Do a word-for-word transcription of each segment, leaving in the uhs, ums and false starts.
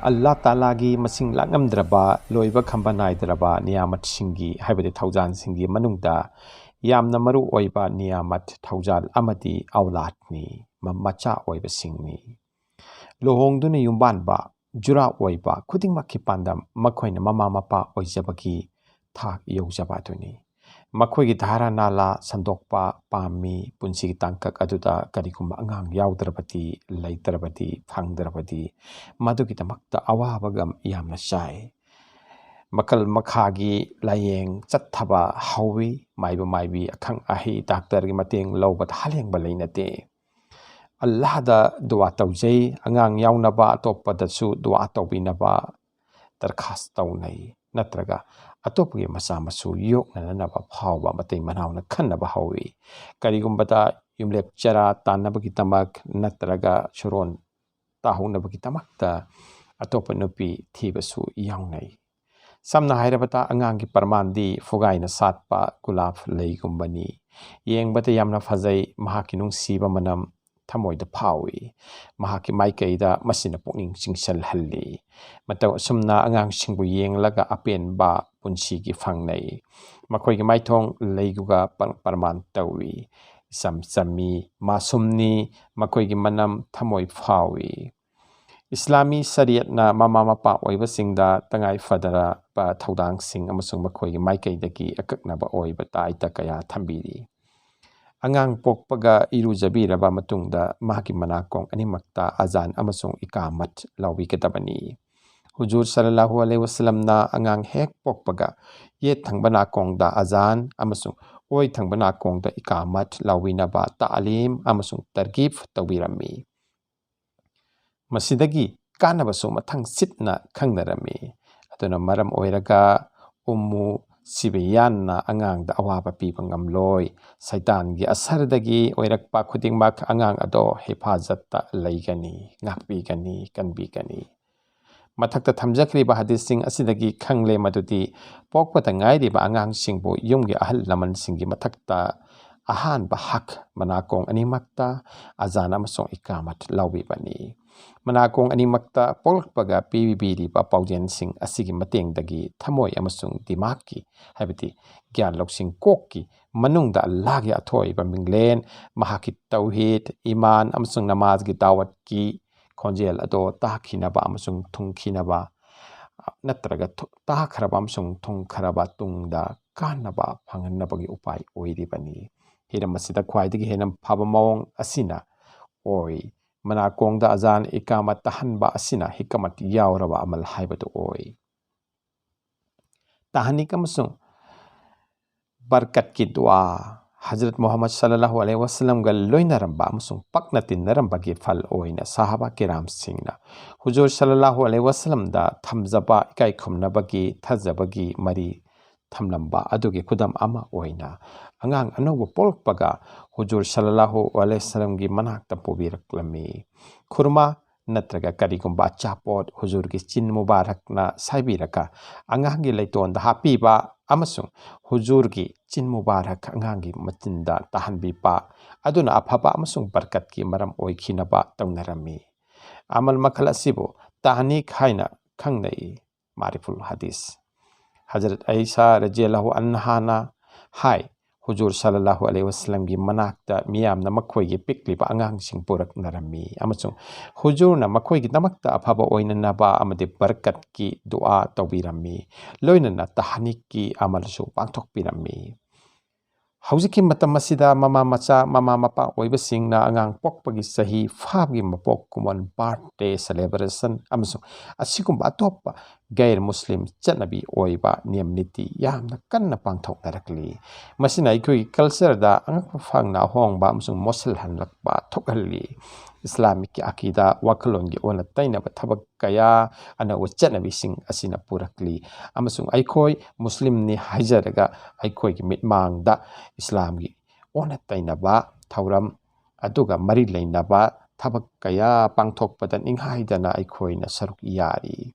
ꯑꯜꯂꯥ ꯇꯥꯂꯥꯒꯤ ꯃꯁꯤꯡ ꯂꯥꯛꯉꯝꯗ꯭ꯔꯕ, ꯂꯣꯏꯕ ꯈꯝꯕ ꯅꯥꯏꯗ꯭ꯔꯕ ꯅꯤꯌꯥꯃꯠꯁꯤꯡꯒꯤ, ꯍꯥꯏꯕꯗꯤ ꯊꯧꯖꯥꯜꯁꯤꯡꯒꯤ ꯃꯅꯨꯡꯗ ꯌꯥꯝꯅ ꯃꯔꯨ ꯑꯣꯏꯕ ꯅꯤꯌꯥꯃꯠ, ꯊꯧꯖꯥꯜ ꯑꯃꯗꯤ ꯑꯧꯂꯥꯗꯅꯤ, ꯃ-, ꯃꯆꯥ ꯑꯣꯏꯕꯁꯤꯡꯅꯤ꯫ ꯂꯨꯍꯣꯡꯗꯨꯅ ꯌꯨꯝꯕꯥꯟꯕ, ꯖꯨꯔꯥ ꯑꯣꯏꯕ ꯈꯨꯗꯤꯡꯃꯛꯀꯤ ꯄꯥꯟꯗꯝ ꯃꯈꯣꯏꯅ ꯃꯃꯥ ꯃꯄꯥ ꯑꯣꯏꯖꯕꯒꯤ ꯊꯥꯛ ꯌꯧꯖꯕ ꯑꯗꯨꯅꯤ꯫ ꯃꯈꯣꯏꯒꯤ ꯙꯥꯔꯥ ꯅꯥꯂꯥ ꯁꯟꯗꯣꯛꯄ ꯄꯥꯝꯃꯤ꯫ ꯄꯨꯟꯁꯤꯒꯤ ꯇꯥꯡꯀꯛ ꯑꯗꯨꯗ ꯀꯔꯤꯒꯨꯝꯕ ꯑꯉꯥꯡ ꯌꯥꯎꯗ꯭ꯔꯕꯗꯤ, ꯂꯩꯇ꯭ꯔꯕꯗꯤ, ꯐꯪꯗ꯭ꯔꯕꯗꯤ, ꯃꯗꯨꯒꯤꯗꯃꯛꯇ ꯑꯋꯥꯕꯒ ꯌꯥꯝꯅ ꯆꯥꯏ꯫ ꯃꯈꯜ ꯃꯈꯥꯒꯤ ꯂꯥꯌꯦꯡ ꯆꯠꯊꯕ ꯍꯧꯏ꯫ ꯃꯥꯏꯕ ꯃꯥꯏꯕꯤ, ꯑꯈꯪ ꯑꯍꯩ ꯗꯥꯛꯇꯔꯒꯤ ꯃꯇꯦꯡ ꯂꯧꯕꯗ ꯍꯥꯂꯦꯡꯕ ꯂꯩꯅꯗꯦ꯫ ꯑꯜꯂꯥꯍꯗ ꯗꯨꯋꯥ ꯇꯧꯖꯩ, ꯑꯉꯥꯡ ꯌꯥꯎꯅꯕ, ꯑꯇꯣꯞꯄꯗꯁꯨ ꯗꯨꯋꯥ ꯇꯧꯕꯤꯅꯕ ꯗꯔꯈꯥꯁ ꯇꯧꯅꯩ, ꯅꯠꯇ꯭ꯔꯒ ꯑꯇꯣꯞꯄꯒꯤ ꯃꯆꯥ ꯃꯁꯨ ꯌꯣꯛꯅꯅꯕ ꯐꯥꯎꯕ ꯃꯇꯩ ꯃꯅꯥꯎꯅ ꯈꯟꯅꯕ ꯍꯧꯏ꯫ ꯀꯔꯤꯒꯨꯝꯕꯗ ꯌꯨꯝꯂꯦꯛ ꯆꯔꯥ ꯇꯥꯟꯅꯕꯒꯤꯗꯃꯛ ꯅꯠꯇ꯭ꯔꯒ ꯁꯨꯔꯣꯟ ꯇꯥꯍꯧꯅꯕꯒꯤꯗꯃꯛꯇ ꯑꯇꯣꯞꯄ ꯅꯨꯄꯤ ꯊꯤꯕꯁꯨ ꯌꯥꯎꯅꯩ꯫ ꯁꯝꯅ ꯍꯥꯏꯔꯕꯗ, ꯑꯉꯥꯡꯒꯤ ꯄ꯭ꯔꯃꯥꯟꯗꯤ ꯐꯨꯒꯥꯏꯅ ꯁꯥꯠꯄ ꯒꯨꯂꯥꯞ ꯂꯩꯒꯨꯝꯕꯅꯤ꯫ ꯌꯦꯡꯕꯗ ꯌꯥꯝꯅ ꯐꯖꯩ, ꯃꯍꯥꯛꯀꯤ ꯅꯨꯡꯁꯤꯕ ꯃꯅꯝ ꯊꯃꯣꯏꯗ ꯐꯥꯎꯏ꯫ ꯃꯍꯥꯛꯀꯤ ꯃꯥꯏꯀꯩꯗ ꯃꯁꯤꯅ ꯄꯨꯛꯅꯤꯡ ꯆꯤꯡꯁꯤꯜꯍꯜꯂꯤ꯫ ꯃꯇꯧ ꯑꯁꯨꯝꯅ ꯑꯉꯥꯡꯁꯤꯡꯕꯨ ꯌꯦꯡꯂꯒ ꯑꯄꯦꯟꯕ ꯄꯨꯟꯁꯤꯒꯤ ꯐꯪꯅꯩ꯫ ꯃꯈꯣꯏꯒꯤ ꯃꯥꯏꯊꯣꯡ ꯂꯩꯒꯨꯒ ꯄꯔ-, ꯄ꯭ꯔꯃꯥꯟ ꯇꯧꯏ꯫ ꯏꯆꯝ ꯆꯝꯃꯤ, ꯃꯥꯁꯨꯝꯅꯤ, ꯃꯈꯣꯏꯒꯤ ꯃꯅꯝ ꯊꯃꯣꯏ ꯐꯥꯎꯏ꯫ ꯏꯁꯂꯥꯃꯤ ꯁꯔꯤꯌꯠꯅ ꯃꯃꯥ ꯃꯄꯥ ꯑꯣꯏꯕꯁꯤꯡꯗ ꯇꯉꯥꯏ ꯐꯗꯔꯕ ꯊꯧꯗꯥꯡꯁꯤꯡ ꯑꯃꯁꯨꯡ ꯃꯈꯣꯏꯒꯤ ꯃꯥꯏꯀꯩꯗꯒꯤ ꯑꯀꯛꯅꯕ ꯑꯣꯏꯕ ꯗꯥꯏꯇ ꯀꯌꯥ ꯊꯝꯕꯤꯔꯤ꯫ ꯑꯉꯥꯡ ꯄꯣꯛꯄꯒ ꯏꯔꯨꯖꯕꯤꯔꯕ ꯃꯇꯨꯡꯗ ꯃꯍꯥꯛꯀꯤ ꯃꯅꯥꯀꯣꯡ ꯑꯅꯤꯃꯛꯇ ꯑꯖꯥꯟ ꯑꯃꯁꯨꯡ ꯏꯀꯥꯃꯠ ꯂꯥꯎꯕꯤꯒꯗꯕꯅꯤ꯫ ꯍꯨꯖꯨꯔ ꯁꯜꯂꯜꯂꯥꯍꯨ ꯑꯂꯩꯍꯤ ꯋꯁꯜꯂꯝꯅ ꯑꯉꯥꯡ ꯍꯦꯛ ꯄꯣꯛꯄꯒ ꯌꯦꯠ ꯊꯪꯕ ꯅꯥꯀꯣꯡꯗ ꯑꯖꯥꯟ ꯑꯃꯁꯨꯡ ꯑꯣꯏ ꯊꯪꯕ ꯅꯥꯀꯣꯡꯗ ꯏꯀꯥꯃꯠ ꯂꯥꯎꯕꯤꯅꯕ ꯇꯥꯂꯤꯝ ꯑꯃꯁꯨꯡ ꯇꯔꯒꯤꯕ ꯇꯧꯕꯤꯔꯝꯃꯤ꯫ ꯃꯁꯤꯗꯒꯤ ꯀꯥꯟꯅꯕꯁꯨ ꯃꯊꯪ ꯁꯤꯠꯅ ꯈꯪꯅꯔꯝꯃꯤ꯫ ꯑꯗꯨꯅ ꯃꯔꯝ ꯑꯣꯏꯔꯒ ꯎꯝꯃꯨ ꯁꯤꯕꯤꯌꯥꯟꯅ ꯑꯉꯥꯡꯗ ꯑꯋꯥꯕ ꯄꯤꯕ ꯉꯝꯂꯣꯏ꯫ ꯁꯩꯇꯥꯟꯒꯤ ꯑꯁꯔꯗꯒꯤ ꯑꯣꯏꯔꯛꯄ ꯈꯨꯗꯤꯡꯃꯛ ꯑꯉꯥꯡ ꯑꯗꯣ ꯍꯤꯐꯥꯖꯠꯇ ꯂꯩꯒꯅꯤ, ꯉꯥꯛꯄꯤꯒꯅꯤ, ꯀꯟꯕꯤꯒꯅꯤ꯫ ꯃꯊꯛꯇ ꯊꯝꯖꯈ꯭ꯔꯤꯕ ꯍꯗꯤꯁꯁꯤꯡ ꯑꯁꯤꯗꯒꯤ ꯈꯪꯂꯦ ꯃꯗꯨꯗꯤ ꯄꯣꯛꯄꯗ ꯉꯥꯏꯔꯤꯕ ꯑꯉꯥꯡꯁꯤꯡꯕꯨ ꯌꯨꯝꯒꯤ ꯑꯍꯜ ꯂꯃꯟꯁꯤꯡꯒꯤ ꯃꯊꯛꯇ ꯑꯍꯥꯟꯕ ꯍꯛ ꯃꯅꯥꯀꯣꯡ ꯑꯅꯤꯃꯛꯇ ꯑꯖꯥꯟ ꯑꯃꯁꯨꯡ ꯏꯀꯥꯃꯠ ꯂꯥꯎꯕꯤꯕꯅꯤ꯫ ꯃꯅꯥꯀꯣꯡ ꯑꯅꯤꯃꯛꯇ ꯄꯣꯛꯂꯛꯄꯒ ꯄꯤꯕꯤꯔꯤꯕ ꯄꯥꯎꯖꯦꯜꯁꯤꯡ ꯑꯁꯤꯒꯤ ꯃꯇꯦꯡꯗꯒꯤ ꯊꯃꯣꯏ ꯑꯃꯁꯨꯡ ꯗꯤꯃꯥꯛꯀꯤ, ꯍꯥꯏꯕꯗꯤ ꯒ꯭ꯌꯥꯟ ꯂꯧꯁꯤꯡ ꯀꯣꯛꯀꯤ ꯃꯅꯨꯡꯗ ꯑꯜꯂꯥꯍꯒꯤ ꯑꯊꯣꯏꯕ ꯃꯤꯡꯂꯦꯟ, ꯃꯍꯥꯛꯀꯤ ꯇꯧꯍꯤꯗ, ꯏꯃꯥꯟ ꯑꯃꯁꯨꯡ ꯅꯃꯥꯖꯒꯤ ꯗꯥꯋꯠꯀꯤ ꯈꯣꯟꯖꯦꯜ ꯑꯗꯣ ꯇꯥꯈꯤꯅꯕ ꯑꯃꯁꯨꯡ ꯊꯨꯡꯈꯤꯅꯕ, ꯅꯠꯇ꯭ꯔꯒ ꯊꯨ-, ꯇꯥꯈ꯭ꯔꯕ ꯑꯃꯁꯨꯡ ꯊꯨꯡꯈ꯭ꯔꯕ ꯇꯨꯡꯗ ꯀꯥꯟꯅꯕ ꯐꯪꯍꯟꯅꯕꯒꯤ ꯎꯄꯥꯏ ꯑꯣꯏꯔꯤꯕꯅꯤ꯫ ꯍꯤꯔꯝ ꯑꯁꯤꯗ ꯈ꯭ꯋꯥꯏꯗꯒꯤ ꯍꯦꯟꯅ ꯐꯕ ꯃꯑꯣꯡ ꯑꯁꯤꯅ ꯑꯣꯏ꯫ ꯃꯅꯥꯀꯣꯡꯗ ꯑꯖꯥꯟ ꯏꯀꯥꯃꯠ ꯇꯥꯍꯟꯕ ꯑꯁꯤꯅ ꯍꯤꯀꯃꯠ ꯌꯥꯎꯔꯕ ꯑꯃꯜ ꯍꯥꯏꯕꯗꯨ ꯑꯣꯏ꯫ ꯇꯍꯅꯤꯛ ꯑꯃꯁꯨꯡ ꯕꯔꯀꯠꯀꯤ ꯗꯨꯋꯥ꯫ ꯍꯖꯔꯠ ꯃꯨꯍꯝꯃꯗ ꯁꯜꯂꯜꯂꯥꯍꯨ ꯑꯂꯩꯍꯤ ꯋꯥꯁꯜꯂꯝꯒ ꯂꯣꯏꯅꯔꯝꯕ ꯑꯃꯁꯨꯡ ꯄꯛꯅ ꯇꯤꯟꯅꯔꯝꯕꯒꯤ ꯐꯜ ꯑꯣꯏꯅ ꯁꯥꯍꯥꯕꯥ ꯀꯤꯔꯥꯝꯁꯤꯡꯅ ꯍꯨꯖꯨꯔ ꯁꯜꯂꯜꯂꯥꯍꯨ ꯑꯂꯩꯍꯤ ꯋꯥꯁꯜꯂꯝꯗ ꯊꯝꯖꯕ ꯏꯀꯥꯏ ꯈꯨꯝꯅꯕꯒꯤ ꯊꯥꯖꯕꯒꯤ ꯃꯔꯤ ꯊꯝꯂꯝꯕ ꯑꯗꯨꯒꯤ ꯈꯨꯗꯝ ꯑꯃ ꯑꯣꯏꯅ ꯑꯉꯥꯡ ꯑꯅꯧꯕ ꯄꯣꯛꯂꯛꯄꯒ ꯍꯨꯖꯨꯔ ꯁꯜꯂꯜꯂꯥꯍꯨ ꯑꯂꯩꯍꯤ ꯋꯥꯁꯜꯂꯝꯒꯤ ꯃꯅꯥꯛꯇ ꯄꯨꯕꯤꯔꯛꯂꯝꯃꯤ꯫ ꯈꯨꯔꯃꯥ ꯅꯠꯇ꯭ꯔꯒ ꯀꯔꯤꯒꯨꯝꯕ ꯑꯆꯥꯄꯣꯠ ꯍꯨꯖꯨꯔꯒꯤ ꯆꯤꯟ ꯃꯨꯕꯥꯔꯛꯅ ꯁꯥꯏꯕꯤꯔꯒ ꯑꯉꯥꯡꯒꯤ ꯂꯩꯇꯣꯟꯗ ꯍꯥꯞꯄꯤꯕ ꯑꯃꯁꯨꯡ ꯍꯨꯖꯨꯔꯒꯤ ꯆꯤꯟ ꯃꯨꯕꯥꯔꯛ ꯑꯉꯥꯡꯒꯤ ꯃꯆꯤꯟꯗ ꯇꯥꯍꯟꯕꯤꯕ ꯑꯗꯨꯅ ꯑꯐꯕ ꯑꯃꯁꯨꯡ ꯕꯔꯀꯠꯀꯤ ꯃꯔꯝ ꯑꯣꯏꯈꯤꯅꯕ ꯇꯧꯅꯔꯝꯃꯤ꯫ ꯑꯃꯜ ꯃꯈꯜ ꯑꯁꯤꯕꯨ ꯇꯍꯅꯤꯛ ꯍꯥꯏꯅ ꯈꯪꯅꯩ꯫ ꯃꯥꯔꯤꯐꯨꯜ ꯍꯗꯤꯁ꯫ ꯍꯖꯔꯠ ꯑꯩꯁꯥ ꯔꯖꯤꯌꯜꯂꯥꯍꯨ ꯑꯟꯍꯥꯅ ꯍꯥꯏ, ꯍꯨꯖꯨꯔ ꯁꯜꯂꯜꯂꯥꯍꯨ ꯑꯂꯩꯍꯤ ꯋꯥꯁꯜꯂꯝꯒꯤ ꯃꯅꯥꯛꯇ ꯃꯤꯌꯥꯝꯅ ꯃꯈꯣꯏꯒꯤ ꯄꯤꯛꯂꯤꯕ ꯑꯉꯥꯡꯁꯤꯡ ꯄꯨꯔꯛꯅꯔꯝꯃꯤ ꯑꯃꯁꯨꯡ ꯍꯨꯖꯨꯔꯅ ꯃꯈꯣꯏꯒꯤꯗꯃꯛꯇ ꯑꯐꯕ ꯑꯣꯏꯅꯅꯕ ꯑꯃꯗꯤ ꯕꯔꯀꯠꯀꯤ ꯗꯨꯑꯥ ꯇꯧꯕꯤꯔꯝꯃꯤ, ꯂꯣꯏꯅꯅ ꯇꯍꯅꯤꯛꯀꯤ ꯑꯃꯜꯁꯨ ꯄꯥꯡꯊꯣꯛꯄꯤꯔꯝꯃꯤ꯫ ꯍꯧꯖꯤꯛꯀꯤ ꯃꯇꯝ ꯑꯁꯤꯗ ꯃꯃꯥ ꯃꯆꯥ, ꯃꯃꯥ ꯃꯄꯥ ꯑꯣꯏꯕꯁꯤꯡꯅ ꯑꯉꯥꯡ ꯄꯣꯛꯄꯒꯤ ꯆꯍꯤ ꯐꯥꯕꯒꯤ ꯃꯄꯣꯛ ꯀꯨꯝꯑꯣꯟ, ꯕꯥꯔꯊꯗꯦ ꯁꯦꯂꯦꯕ꯭ꯔꯦꯁꯟ ꯑꯃꯁꯨꯡ ꯑꯁꯤꯒꯨꯝꯕ ꯑꯇꯣꯞꯄ ꯒꯩꯔ ꯃꯨꯁꯂꯤꯝ ꯆꯠꯅꯕꯤ ꯑꯣꯏꯕ ꯅꯤꯌꯝ ꯅꯤꯇꯤ ꯌꯥꯝꯅ ꯀꯟꯅ ꯄꯥꯡꯊꯣꯛꯅꯔꯛꯂꯤ꯫ ꯃꯁꯤꯅ ꯑꯩꯈꯣꯏꯒꯤ ꯀꯜꯆꯔꯗ ꯑꯉꯛꯄ ꯐꯪꯅ ꯑꯍꯣꯡꯕ ꯑꯃꯁꯨꯡ ꯃꯣꯠꯁꯤꯜꯍꯟꯂꯛꯄ ꯊꯣꯛꯍꯜꯂꯤ꯫ ꯏꯁꯂꯥꯃꯤꯛꯀꯤ ꯑꯀꯤꯗꯥ ꯋꯥꯈꯜꯂꯣꯟꯒꯤ ꯑꯣꯟꯅ ꯇꯩꯅꯕ ꯊꯕꯛ ꯀꯌꯥ ꯑꯅꯧꯕ ꯆꯠꯅꯕꯤꯁꯤꯡ ꯑꯁꯤꯅ ꯄꯨꯔꯛꯂꯤ, ꯑꯃꯁꯨꯡ ꯑꯩꯈꯣꯏ ꯃꯨꯁꯂꯤꯝꯅꯤ ꯍꯥꯏꯖꯔꯒ ꯑꯩꯈꯣꯏꯒꯤ ꯃꯤꯠꯃꯥꯡꯗ ꯏꯁꯂꯥꯝꯒꯤ ꯑꯣꯟꯅ ꯇꯩꯅꯕ ꯊꯧꯔꯝ ꯑꯗꯨꯒ ꯃꯔꯤ ꯂꯩꯅꯕ ꯊꯕꯛ ꯀꯌꯥ ꯄꯥꯡꯊꯣꯛꯄꯗ ꯅꯤꯡꯍꯥꯏꯗꯅ ꯑꯩꯈꯣꯏꯅ ꯁꯔꯨꯛ ꯌꯥꯔꯤ꯫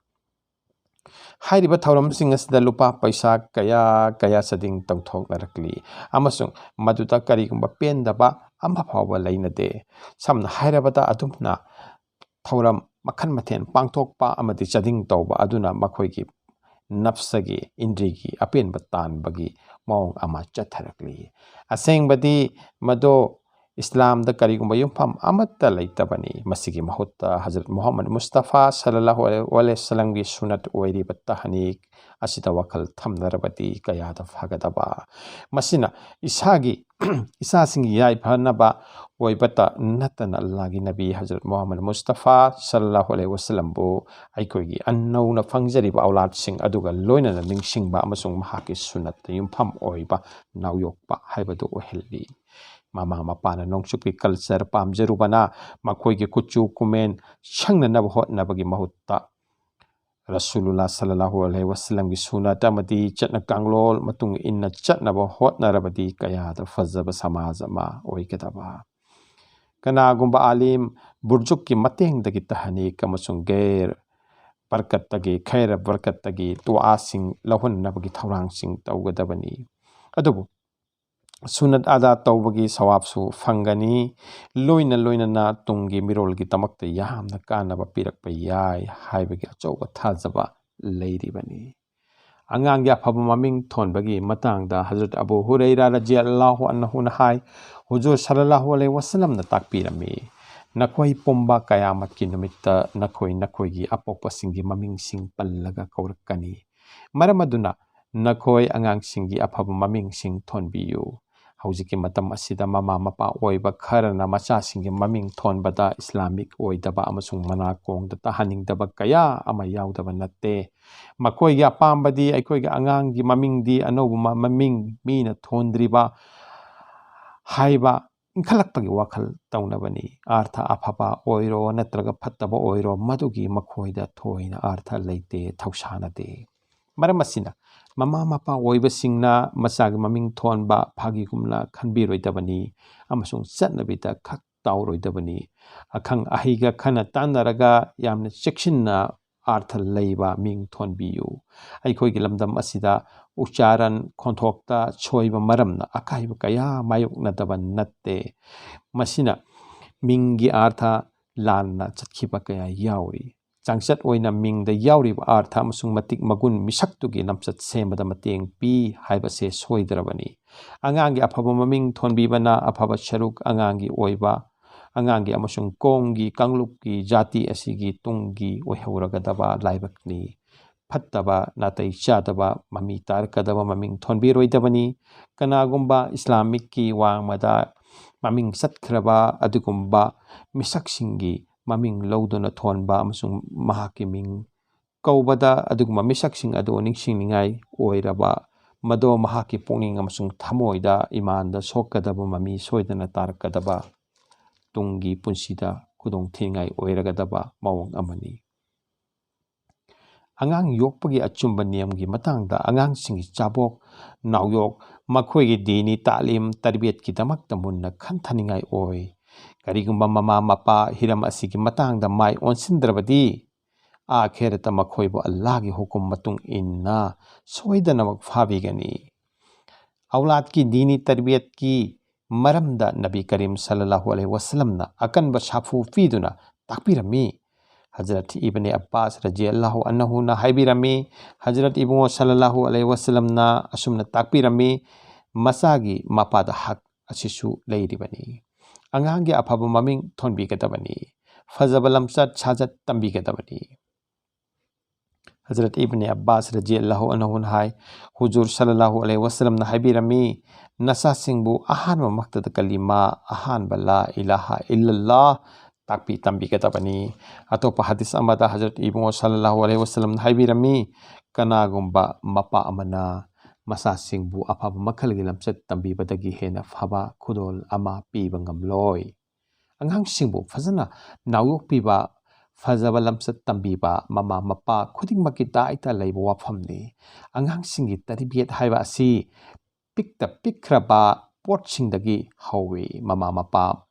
ꯍꯥꯏꯔꯤꯕ ꯊꯧꯔꯝꯁꯤꯡ ꯑꯁꯤꯗ ꯂꯨꯄꯥ ꯄꯩꯁꯥ ꯀꯌꯥ ꯀꯌꯥ ꯆꯥꯗꯤꯡ ꯇꯧꯊꯣꯛꯅꯔꯛꯂꯤ ꯑꯃꯁꯨꯡ ꯃꯗꯨꯗ ꯀꯔꯤꯒꯨꯝꯕ ꯄꯦꯟꯗꯕ ꯑꯃ ꯐꯥꯎꯕ ꯂꯩꯅꯗꯦ꯫ ꯁꯝꯅ ꯍꯥꯏꯔꯕꯗ, ꯑꯗꯨꯝꯅ ꯊꯧꯔꯝ ꯃꯈꯜ ꯃꯊꯦꯜ ꯄꯥꯡꯊꯣꯛꯄ ꯑꯃꯗꯤ ꯆꯥꯗꯤꯡ ꯇꯧꯕ ꯑꯗꯨꯅ ꯃꯈꯣꯏꯒꯤ ꯅꯞꯁꯒꯤ, ꯏꯟꯗ꯭ꯔꯤꯒꯤ ꯑꯄꯦꯟꯕ ꯇꯥꯟꯕꯒꯤ ꯃꯑꯣꯡ ꯑꯃ ꯆꯠꯊꯔꯛꯂꯤ꯫ ꯑꯁꯦꯡꯕꯗꯤ ꯃꯗꯣ ꯏꯁꯂꯥꯝꯗ ꯀꯔꯤꯒꯨꯝꯕ ꯌꯨꯝꯐꯝ ꯑꯃꯠꯇ ꯂꯩꯇꯕꯅꯤ꯫ ꯃꯁꯤꯒꯤ ꯃꯍꯨꯠꯇ ꯍꯖꯔꯠ ꯃꯨꯍꯝꯃꯗ ꯃꯨꯁꯇꯐꯥ ꯁꯜꯂꯜꯂꯥꯍꯨ ꯑꯂꯩꯍꯤ ꯋꯥꯁꯂꯝꯒꯤ ꯁꯨꯅꯠ ꯑꯣꯏꯔꯤꯕ ꯇꯍꯅꯤꯛ ꯑꯁꯤꯗ ꯋꯥꯈꯜ ꯊꯝꯅꯔꯕꯗꯤ ꯀꯌꯥꯗ ꯐꯒꯗꯕ꯫ ꯃꯁꯤꯅ ꯏꯁꯥꯒꯤ, ꯏꯁꯥꯁꯤꯡꯒꯤ ꯌꯥꯏꯐꯅꯕ ꯑꯣꯏꯕꯇ ꯅꯠꯇꯅ ꯑꯜꯂꯥꯍꯒꯤ ꯅꯕꯤ ꯍꯖꯔꯠ ꯃꯨꯍꯝꯃꯗ ꯃꯨꯁꯇꯐꯥ ꯁꯜꯂꯜꯂꯥꯍꯨ ꯑꯂꯩꯍꯤ ꯋꯥꯁꯂꯝꯕꯨ ꯑꯩꯈꯣꯏꯒꯤ ꯑꯅꯧꯅ ꯐꯪꯖꯔꯤꯕ ꯑꯧꯂꯥꯗꯁꯤꯡ ꯑꯗꯨꯒ ꯂꯣꯏꯅꯅ ꯅꯤꯡꯁꯤꯡꯕ ꯑꯃꯁꯨꯡ ꯃꯍꯥꯛꯀꯤ ꯁꯨꯅꯠꯇ ꯌꯨꯝꯐꯝ ꯑꯣꯏꯕ ꯅꯥꯎꯌꯣꯛꯄ ꯍꯥꯏꯕꯗꯨ ꯑꯣꯏꯍꯜꯂꯤ꯫ ꯃꯃꯥ ꯃꯄꯥꯅ ꯅꯣꯡꯆꯨꯞꯀꯤ culture ꯄꯥꯝꯖꯔꯨꯕꯅ ꯃꯈꯣꯏꯒꯤ ꯀꯨꯆꯨ ꯀꯨꯃꯦꯟ ꯁꯪꯅꯅꯕ ꯍꯣꯠꯅꯕꯒꯤ ꯃꯍꯨꯠꯇ ꯔꯁꯨꯂꯨꯜꯂꯥ ꯁꯜꯂꯜꯂꯥꯍꯨ ꯑꯂꯩꯍꯤ ꯋꯥꯁꯂꯝꯒꯤ ꯁꯨꯅꯠ ꯑꯃꯗꯤ ꯆꯠꯅ ꯀꯥꯡꯂꯣꯟ ꯃꯇꯨꯡ ꯏꯟꯅ ꯆꯠꯅꯕ ꯍꯣꯠꯅꯔꯕꯗꯤ ꯀꯌꯥꯗ ꯐꯖꯕ ꯁꯃꯥꯖ ꯑꯃ ꯑꯣꯏꯒꯗꯕ꯫ ꯀꯅꯥꯒꯨꯝꯕ ꯑꯥꯂꯤꯝ ꯕꯨꯔꯖꯨꯛꯀꯤ ꯃꯇꯦꯡꯗꯒꯤ ꯇꯍꯅꯤꯛ ꯑꯃꯁꯨꯡ ꯒꯩꯔ ꯕꯔꯀꯠꯇꯒꯤ, ꯈꯩꯔ ꯕꯔꯀꯠꯇꯒꯤ ꯗꯨꯋꯥꯁꯤꯡ ꯂꯧꯍꯟꯅꯕꯒꯤ ꯊꯧꯔꯥꯡꯁꯤꯡ ꯇꯧꯒꯗꯕꯅꯤ꯫ ꯑꯗꯨꯕꯨ ꯁꯨꯅꯠ ꯑꯗꯥ ꯇꯧꯕꯒꯤ ꯁꯋꯥꯕꯁꯨ ꯐꯪꯒꯅꯤ, ꯂꯣꯏꯅ ꯂꯣꯏꯅꯅ ꯇꯨꯡꯒꯤ ꯃꯤꯔꯣꯜꯒꯤꯗꯃꯛꯇ ꯌꯥꯝꯅ ꯀꯥꯟꯅꯕ ꯄꯤꯔꯛꯄ ꯌꯥꯏ ꯍꯥꯏꯕꯒꯤ ꯑꯆꯧꯕ ꯊꯥꯖꯕ ꯂꯩꯔꯤꯕꯅꯤ꯫ ꯑꯉꯥꯡꯒꯤ ꯑꯐꯕ ꯃꯃꯤꯡ ꯊꯣꯟꯕꯒꯤ ꯃꯇꯥꯡꯗ ꯍꯖꯔꯠ ꯑꯕꯨ ꯍꯨꯔꯩꯔꯥ ꯔꯖꯤꯌꯜꯂꯥꯍꯨ ꯑꯟꯍꯨꯅ ꯍꯥꯏ, ꯍꯨꯖꯨꯔ ꯁꯜꯂꯜꯂꯥꯍꯨ ꯑꯂꯩꯍꯤ ꯋꯥꯁꯂꯝꯅ ꯇꯥꯛꯄꯤꯔꯝꯃꯤ, "ꯅꯈꯣꯏ ꯄꯨꯝꯕ ꯀꯌꯥꯃꯠꯀꯤ ꯅꯨꯃꯤꯠꯇ ꯅꯈꯣꯏ ꯅꯈꯣꯏꯒꯤ ꯑꯄꯣꯛꯄꯁꯤꯡꯒꯤ ꯃꯃꯤꯡꯁꯤꯡ ꯄꯜꯂꯒ ꯀꯧꯔꯛꯀꯅꯤ꯫ ꯃꯔꯝ ꯑꯗꯨꯅ ꯅꯈꯣꯏ ꯑꯉꯥꯡꯁꯤꯡꯒꯤ ꯑꯐꯕ ꯃꯃꯤꯡꯁꯤꯡ ꯊꯣꯟꯕꯤꯌꯨ"꯫ ꯍꯧꯖꯤꯛꯀꯤ ꯃꯇꯝ ꯑꯁꯤꯗ ꯃꯃꯥ ꯃꯄꯥ ꯑꯣꯏꯕ ꯈꯔꯅ ꯃꯆꯥꯁꯤꯡꯒꯤ ꯃꯃꯤꯡ ꯊꯣꯟꯕꯗ ꯏꯁꯂꯥꯃꯤꯛ ꯑꯣꯏꯗꯕ ꯑꯃꯁꯨꯡ ꯃꯅꯥꯀꯣꯡꯗ ꯇꯥꯍꯟꯅꯤꯡꯗꯕ ꯀꯌꯥ ꯑꯃ ꯌꯥꯎꯗꯕ ꯅꯠꯇꯦ꯫ ꯃꯈꯣꯏꯒꯤ ꯑꯄꯥꯝꯕꯗꯤ ꯑꯩꯈꯣꯏꯒꯤ ꯑꯉꯥꯡꯒꯤ ꯃꯃꯤꯡꯗꯤ ꯑꯅꯧꯕ ꯃ-, ꯃꯃꯤꯡ ꯃꯤꯅ ꯊꯣꯟꯗ꯭ꯔꯤꯕ ꯍꯥꯏꯕ ꯏꯟꯈꯠꯂꯛꯄꯒꯤ ꯋꯥꯈꯜ ꯇꯧꯅꯕꯅꯤ꯫ ꯑꯥꯔꯊ ꯑꯐꯕ ꯑꯣꯏꯔꯣ ꯅꯠꯇ꯭ꯔꯒ ꯐꯠꯇꯕ ꯑꯣꯏꯔꯣ, ꯃꯗꯨꯒꯤ ꯃꯈꯣꯏꯗ ꯊꯣꯏꯅ ꯑꯥꯔꯊ ꯂꯩꯇꯦ, ꯊꯧꯁꯥꯅꯗꯦ꯫ ꯃꯔꯝ ꯑꯁꯤꯅ, ꯃꯃꯥ ꯃꯄꯥ ꯑꯣꯏꯕꯁꯤꯡꯅ ꯃꯆꯥꯒꯤ ꯃꯃꯤꯡ ꯊꯣꯟꯕ ꯐꯥꯒꯤꯒꯨꯝꯅ ꯈꯟꯕꯤꯔꯣꯏꯗꯕꯅꯤ ꯑꯃꯁꯨꯡ ꯆꯠꯅꯕꯤꯗ ꯈꯛ ꯇꯥꯎꯔꯣꯏꯗꯕꯅꯤ꯫ ꯑꯈꯪ ꯑꯍꯩꯒ ꯈꯟꯅ ꯇꯥꯟꯅꯔꯒ ꯌꯥꯝꯅ ꯆꯦꯛꯁꯤꯟꯅ ꯑꯥꯔꯊ ꯂꯩꯕ ꯃꯤꯡ ꯊꯣꯟꯕꯤꯌꯨ꯫ ꯑꯩꯈꯣꯏꯒꯤ ꯂꯝꯗꯝ ꯑꯁꯤꯗ ꯎꯆꯥꯔꯟ ꯈꯣꯟꯊꯣꯛꯇ ꯁꯣꯏꯕ ꯃꯔꯝꯅ ꯑꯀꯥꯏꯕ ꯀꯌꯥ ꯃꯥꯌꯣꯛꯅꯗꯕ ꯅꯠꯇꯦ꯫ ꯃꯁꯤꯅ ꯃꯤꯡꯒꯤ ꯑꯥꯔꯊ ꯂꯥꯟꯅ ꯆꯠꯈꯤꯕ ꯀꯌꯥ ꯌꯥꯎꯔꯤ꯫ ꯆꯥꯡꯆꯠ ꯑꯣꯏꯅ ꯃꯤꯡꯗ ꯌꯥꯎꯔꯤꯕ ꯑꯥꯔꯊ ꯑꯃꯁꯨꯡ ꯃꯇꯤꯛ ꯃꯒꯨꯟ ꯃꯤꯁꯛꯇꯨꯒꯤ ꯂꯝꯆꯠ ꯁꯦꯝꯕꯗ ꯃꯇꯦꯡ ꯄꯤ ꯍꯥꯏꯕꯁꯦ ꯁꯣꯏꯗ꯭ꯔꯕꯅꯤ꯫ ꯑꯉꯥꯡꯒꯤ ꯑꯐꯕ ꯃꯃꯤꯡ ꯊꯣꯟꯕꯤꯕꯅ ꯑꯐꯕ ꯁꯔꯨꯛ ꯑꯉꯥꯡꯒꯤ ꯑꯣꯏꯕ, ꯑꯉꯥꯡꯒꯤ ꯑꯃꯁꯨꯡ ꯀꯣꯝꯒꯤ ꯀꯥꯡꯂꯨꯞꯀꯤ ꯖꯥꯇꯤ ꯑꯁꯤꯒꯤ ꯇꯨꯡꯒꯤ ꯑꯣꯏꯍꯧꯔꯒꯗꯕ ꯂꯥꯏꯕꯛꯅꯤ꯫ ꯐꯠꯇꯕ, ꯅꯥꯇꯩ ꯆꯥꯗꯕ, ꯃꯃꯤ ꯇꯥꯔꯛꯀꯗꯕ ꯃꯃꯤꯡ ꯊꯣꯟꯕꯤꯔꯣꯏꯗꯕꯅꯤ꯫ ꯀꯅꯥꯒꯨꯝꯕ ꯏꯁꯂꯥꯃꯤꯛꯀꯤ ꯋꯥꯡꯃꯗ ꯃꯃꯤꯡ ꯆꯠꯈ꯭ꯔꯕ ꯑꯗꯨꯒꯨꯝꯕ ꯃꯤꯁꯛꯁꯤꯡꯒꯤ ꯃꯃꯤꯡ ꯂꯧꯗꯨꯅ ꯊꯣꯟꯕ ꯑꯃꯁꯨꯡ ꯃꯍꯥꯛꯀꯤ ꯃꯤꯡ ꯀꯧꯕꯗ ꯑꯗꯨꯒꯨꯝꯕ ꯃꯤꯁꯛꯁꯤꯡ ꯑꯗꯨ ꯅꯤꯡꯁꯤꯡꯅꯤꯡꯉꯥꯏ ꯑꯣꯏꯔꯕ, ꯃꯗꯣ ꯃꯍꯥꯛꯀꯤ ꯄꯨꯛꯅꯤꯡ ꯑꯃꯁꯨꯡ ꯊꯃꯣꯏꯗ ꯏꯃꯥꯟꯗ ꯁꯣꯛꯀꯗꯕ ꯃꯃꯤ ꯁꯣꯏꯗꯅ ꯇꯥꯔꯛꯀꯗꯕ, ꯇꯨꯡꯒꯤ ꯄꯨꯟꯁꯤꯗ ꯈꯨꯗꯣꯡꯊꯤꯅꯤꯡꯉꯥꯏ ꯑꯣꯏꯔꯒꯗꯕ ꯃꯑꯣꯡ ꯑꯃꯅꯤ꯫ ꯑꯉꯥꯡ ꯌꯣꯛꯄꯒꯤ ꯑꯆꯨꯝꯕ ꯅꯤꯌꯝꯒꯤ ꯃꯇꯥꯡꯗ ꯑꯉꯥꯡꯁꯤꯡꯒꯤ ꯆꯥꯕꯣꯛ ꯅꯥꯎꯌꯣꯛ, ꯃꯈꯣꯏꯒꯤ ꯗꯤꯅꯤ ꯇꯥꯂꯤꯝ ꯇꯔꯕꯤꯌꯠꯀꯤꯗꯃꯛꯇ ꯃꯨꯟꯅ ꯈꯟꯊꯅꯤꯡꯉꯥꯏ ꯑꯣꯏ꯫ ꯀꯔꯤꯒꯨꯝꯕ ꯃꯃꯥ ꯃꯄꯥ ꯍꯤꯔꯝ ꯑꯁꯤꯒꯤ ꯃꯇꯥꯡꯗ ꯃꯥꯏ ꯑꯣꯟꯁꯤꯟꯗ꯭ꯔꯕꯗꯤ, ꯑꯥꯈꯦꯔꯠꯇ ꯃꯈꯣꯏꯕꯨ ꯑꯜꯂꯥꯍꯒꯤ ꯍꯨꯀꯨꯝ ꯃꯇꯨꯡ ꯏꯟꯅ ꯁꯣꯏꯗꯅꯃꯛ ꯐꯥꯕꯤꯒꯅꯤ꯫ ꯑꯧꯂꯥꯗꯀꯤ ꯗꯤꯅꯤ ꯇꯔꯕꯤꯌꯠꯀꯤ ꯃꯔꯝꯗ ꯅꯕꯤ ꯀꯔꯤꯝ ꯁꯜꯂꯜꯂꯥꯍꯨ ꯑꯂꯩꯍꯤ ꯋꯁꯜꯂꯝꯅ ꯑꯀꯟꯕ ꯁꯥꯐꯨ ꯄꯤꯗꯨꯅ ꯇꯥꯛꯄꯤꯔꯝꯃꯤ꯫ ꯍꯖꯔꯠ ꯏꯕꯅꯦ ꯑꯞꯕꯥꯁ ꯔꯖꯤꯌꯜꯂꯥꯍꯨ ꯑꯟꯍꯨꯅ ꯍꯥꯏꯕꯤꯔꯝꯃꯤ, ꯍꯖꯔꯠ ꯏꯕꯨꯡꯉꯣ ꯁꯜꯂꯜꯂꯥꯍꯨ ꯑꯂꯩꯍꯤ ꯋꯁꯜꯂꯝꯅ ꯑꯁꯨꯝꯅ ꯇꯥꯛꯄꯤꯔꯝꯃꯤ, ꯃꯆꯥꯒꯤ ꯃꯄꯥꯗ ꯍꯛ ꯑꯁꯤꯁꯨ ꯂꯩꯔꯤꯕꯅꯤ꯫ ꯑꯉꯥꯡꯒꯤ ꯑꯐꯕ ꯃꯃꯤꯡ ꯊꯣꯟꯕꯤꯒꯗꯕꯅꯤ꯫ ꯐꯖꯕ ꯂꯝꯆꯠ ꯁꯥꯖꯠ ꯇꯝꯕꯤꯒꯗꯕꯅꯤ꯫ ꯍꯖꯔꯠ ꯏꯕꯅꯦ ꯑꯞꯕꯥꯁ ꯔꯖꯤꯌꯜꯂꯥꯍꯨ ꯑꯟꯍꯨꯅ ꯍꯥꯏ, ꯍꯨꯖꯨꯔ ꯁꯜꯂꯜꯂꯥꯍꯨ ꯑꯂꯩꯍꯤ ꯋꯁꯜꯂꯝꯅ ꯍꯥꯏꯕꯤꯔꯝꯃꯤ, ꯅꯆꯥꯁꯤꯡꯕꯨ ꯑꯍꯥꯟꯕꯃꯛꯇꯗ ꯀꯂꯤꯃꯥ ꯑꯍꯥꯟꯕ ꯂꯥ ꯏꯂꯥꯍ ꯏꯜꯂꯜꯂꯥꯍ ꯇꯥꯛꯄꯤ ꯇꯝꯕꯤꯒꯗꯕꯅꯤ꯫ ꯑꯇꯣꯞꯄ ꯍꯗꯤꯁ ꯑꯃꯗ ꯍꯖꯔꯠ ꯏꯕꯨꯡꯉꯣ ꯁꯜꯂꯜꯂꯥꯍꯨ ꯑꯂꯩꯍꯤ ꯋꯁꯜꯂꯝꯅ ꯍꯥꯏꯕꯤꯔꯝꯃꯤ, ꯀꯅꯥꯒꯨꯝꯕ ꯃꯄꯥ ꯑꯃꯅ ꯃꯆꯥꯁꯤꯡꯕꯨ ꯑꯐꯕ ꯃꯈꯜꯒꯤ ꯂꯝꯆꯠ ꯇꯝꯕꯤꯕꯗꯒꯤ ꯍꯦꯟꯅ ꯐꯕ ꯈꯨꯗꯣꯜ ꯑꯃ ꯄꯤꯕ ꯉꯝꯂꯣꯏ꯫ ꯑꯉꯥꯡꯁꯤꯡꯕꯨ ꯐꯖꯅ ꯅꯥꯎꯌꯣꯛꯄꯤꯕ, ꯐꯖꯕ ꯂꯝꯆꯠ ꯇꯝꯕꯤꯕ ꯃꯃꯥ ꯃꯄꯥ ꯈꯨꯗꯤꯡꯃꯛꯀꯤ ꯗꯥꯏꯇ ꯂꯩꯕ ꯋꯥꯐꯝꯅꯤ꯫ ꯑꯉꯥꯡꯁꯤꯡꯒꯤ ꯇꯔꯕꯤꯌꯠ ꯍꯥꯏꯕ ꯑꯁꯤ ꯄꯤꯛꯇ ꯄꯤꯛꯈ꯭ꯔꯕ ꯄꯣꯠꯁꯤꯡꯗꯒꯤ ꯍꯧꯏ꯫ ꯃꯃꯥ ꯃꯄꯥ,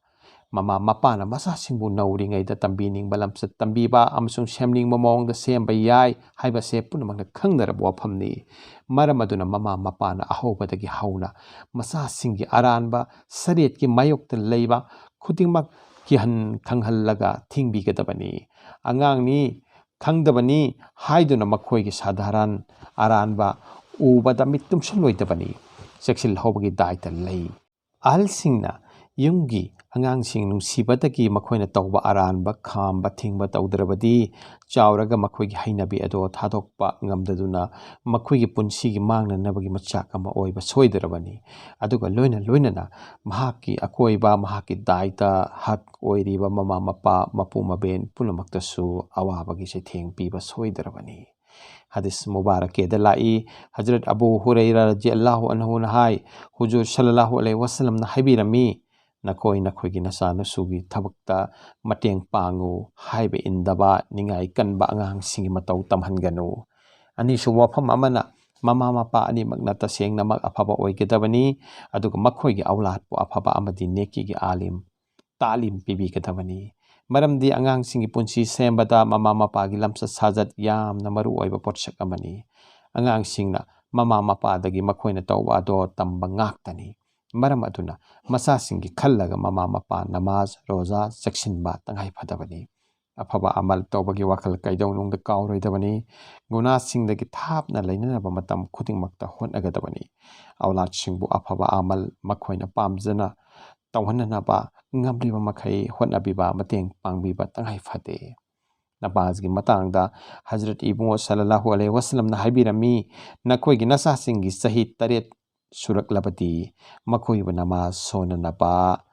ꯃꯃꯥ ꯃꯄꯥꯅ ꯃꯆꯥꯁꯤꯡꯕꯨ ꯅꯧꯔꯤꯉꯩꯗ ꯇꯝꯕꯤꯅꯤꯡꯕ ꯂꯝꯆꯠ ꯇꯝꯕꯤꯕ ꯑꯃꯁꯨꯡ ꯁꯦꯝꯅꯤꯡꯕ ꯃꯑꯣꯡꯗ ꯁꯦꯝꯕ ꯌꯥꯏ ꯍꯥꯏꯕꯁꯦ ꯄꯨꯝꯅꯃꯛꯅ ꯈꯪꯅꯔꯕ ꯋꯥꯐꯝꯅꯤ꯫ ꯃꯔꯝ ꯑꯗꯨꯅ ꯃꯃꯥ ꯃꯄꯥꯅ ꯑꯍꯧꯕꯗꯒꯤ ꯍꯧꯅ ꯃꯆꯥꯁꯤꯡꯒꯤ ꯑꯔꯥꯟꯕ ꯁꯔꯤꯌꯠꯀꯤ ꯃꯥꯌꯣꯛꯇ ꯂꯩꯕ ꯈꯨꯗꯤꯡꯃꯛ ꯀꯤꯍꯟ ꯈꯪꯍꯜꯂꯒ ꯊꯤꯡꯕꯤꯒꯗꯕꯅꯤ꯫ ꯑꯉꯥꯡꯅꯤ, ꯈꯪꯗꯕꯅꯤ ꯍꯥꯏꯗꯨꯅ ꯃꯈꯣꯏꯒꯤ ꯁꯥꯙꯥꯔꯟ ꯑꯔꯥꯟꯕ ꯎꯕꯗ ꯃꯤꯠ ꯇꯨꯝꯁꯤꯜꯂꯣꯏꯗꯕꯅꯤ꯫ ꯆꯦꯛꯁꯤꯜꯍꯧꯕꯒꯤ ꯗꯥꯏꯇ ꯂꯩ꯫ ꯑꯍꯜꯁꯤꯡꯅ ꯌꯨꯝꯒꯤ ꯑꯉꯥꯡꯁꯤꯡ ꯅꯨꯡꯁꯤꯕꯗꯒꯤ ꯃꯈꯣꯏꯅ ꯇꯧꯕ ꯑꯔꯥꯟꯕ ꯈꯥꯝꯕ ꯊꯤꯡꯕ ꯇꯧꯗ꯭ꯔꯕꯗꯤ, ꯆꯥꯎꯔꯒ ꯃꯈꯣꯏꯒꯤ ꯍꯩꯅꯕꯤ ꯑꯗꯣ ꯊꯥꯗꯣꯛꯄ ꯉꯝꯗꯗꯨꯅ ꯃꯈꯣꯏꯒꯤ ꯄꯨꯟꯁꯤꯒꯤ ꯃꯥꯡꯅꯅꯕꯒꯤ ꯃꯆꯥꯛ ꯑꯃ ꯑꯣꯏꯕ ꯁꯣꯏꯗ꯭ꯔꯕꯅꯤ꯫ ꯑꯗꯨꯒ ꯂꯣꯏꯅ ꯂꯣꯏꯅꯅ ꯃꯍꯥꯛꯀꯤ ꯑꯀꯣꯏꯕ, ꯃꯍꯥꯛꯀꯤ ꯗꯥꯏꯇ, ꯍꯛ ꯑꯣꯏꯔꯤꯕ ꯃꯃꯥ ꯃꯄꯥ, ꯃꯄꯨ ꯃꯕꯦꯟ ꯄꯨꯝꯅꯃꯛꯇꯁꯨ ꯑꯋꯥꯕꯒꯤ ꯆꯩꯊꯦꯡ ꯄꯤꯕ ꯁꯣꯏꯗ꯭ꯔꯕꯅꯤ꯫ ꯍꯗꯤꯁ ꯃꯨꯕꯥꯔꯛꯀꯦꯗ ꯂꯥꯛꯏ, ꯍꯖꯔꯠ ꯑꯕꯨ ꯍꯨꯔꯩꯔꯥ ꯔꯖꯤꯌꯜꯂꯥꯍꯨ ꯑꯟꯍꯨꯅ ꯍꯥꯏ, ꯍꯨꯖꯨꯔ ꯁꯜꯂꯜꯂꯥꯍꯨ ꯑꯂꯩꯍꯤ ꯋꯁꯜꯂꯝꯅ ꯍꯥꯏꯕꯤꯔꯝꯃꯤ, "ꯅꯈꯣꯏ ꯅꯈꯣꯏꯒꯤ ꯅꯆꯥꯅꯁꯨꯒꯤ ꯊꯕꯛꯇ ꯃꯇꯦꯡ ꯄꯥꯡꯉꯨ, ꯍꯥꯏꯕ ꯏꯟꯗꯕ, ꯅꯤꯡꯉꯥꯏ ꯀꯟꯕ ꯑꯉꯥꯡꯁꯤꯡꯒꯤ ꯃꯇꯧ ꯇꯝꯍꯟꯒꯅꯨ"꯫ ꯑꯅꯤꯁꯨꯕ ꯋꯥꯐꯝ ꯑꯃꯅ, ꯃꯃꯥ ꯃꯄꯥ ꯑꯅꯤꯃꯛꯅ ꯇꯁꯦꯡꯅꯃꯛ ꯑꯐꯕ ꯑꯣꯏꯒꯗꯕꯅꯤ, ꯑꯗꯨꯒ ꯃꯈꯣꯏꯒꯤ ꯑꯧꯂꯥꯗꯄꯨ ꯑꯐꯕ ꯑꯃꯗꯤ ꯅꯦꯀꯤꯒꯤ ꯑꯥꯂꯤꯝ, ꯇꯥꯂꯤꯝ ꯄꯤꯕꯤꯒꯗꯕꯅꯤ꯫ ꯃꯔꯝꯗꯤ ꯑꯉꯥꯡꯁꯤꯡꯒꯤ ꯄꯨꯟꯁꯤ ꯁꯦꯝꯕꯗ ꯃꯃꯥ ꯃꯄꯥꯒꯤ ꯂꯝꯆꯠ ꯁꯥꯖꯠ ꯌꯥꯝꯅ ꯃꯔꯨ ꯑꯣꯏꯕ ꯄꯣꯠꯁꯛ ꯑꯃꯅꯤ꯫ ꯑꯉꯥꯡꯁꯤꯡꯅ ꯃꯃꯥ ꯃꯄꯥꯗꯒꯤ ꯃꯈꯣꯏꯅ ꯇꯧꯕ ꯑꯗꯣ ꯇꯝꯕ ꯉꯥꯛꯇꯅꯤ꯫ ꯃꯔꯝ ꯑꯗꯨꯅ ꯃꯆꯥꯁꯤꯡꯒꯤ ꯈꯜꯂꯒ ꯃꯃꯥ ꯃꯄꯥ ꯅꯃꯥꯖ, ꯔꯣꯖꯥ ꯆꯦꯛꯁꯤꯟꯕ ꯇꯉꯥꯏ ꯐꯗꯕꯅꯤ꯫ ꯑꯐꯕ ꯑꯃꯜ ꯇꯧꯕꯒꯤ ꯋꯥꯈꯜ ꯀꯩꯗꯧꯅꯨꯡꯗ ꯀꯥꯎꯔꯣꯏꯗꯕꯅꯤ꯫ ꯒꯨꯅꯥꯁꯤꯡꯗꯒꯤ ꯊꯥꯞꯅ ꯂꯩꯅꯅꯕ ꯃꯇꯝ ꯈꯨꯗꯤꯡꯃꯛꯇ ꯍꯣꯠꯅꯒꯗꯕꯅꯤ꯫ ꯑꯧꯂꯥꯗꯁꯤꯡꯕꯨ ꯑꯐꯕ ꯑꯃꯜ ꯃꯈꯣꯏꯅ ꯄꯥꯝꯖꯅ ꯇꯧꯍꯟꯅꯅꯕ ꯉꯝꯂꯤꯕ ꯃꯈꯩ ꯍꯣꯠꯅꯕꯤꯕ, ꯃꯇꯦꯡ ꯄꯥꯡꯕꯤꯕ ꯇꯉꯥꯏ ꯐꯗꯦ꯫ ꯅꯃꯥꯖꯒꯤ ꯃꯇꯥꯡꯗ ꯍꯖꯔꯠ ꯏꯕꯨꯡꯉꯣ ꯁꯜꯂꯜꯂꯥꯍꯨ ꯑꯂꯩꯍꯤ ꯋꯁꯜꯂꯝꯅ ꯍꯥꯏꯕꯤꯔꯝꯃꯤ, "ꯅꯈꯣꯏꯒꯤ ꯅꯆꯥꯁꯤꯡꯒꯤ ꯆꯍꯤ ꯇꯔꯦꯠ ꯁꯨꯔꯛꯂꯕꯗꯤ ꯃꯈꯣꯏꯕꯨ ꯅꯃꯥꯖ ꯁꯣꯟꯅꯅꯕ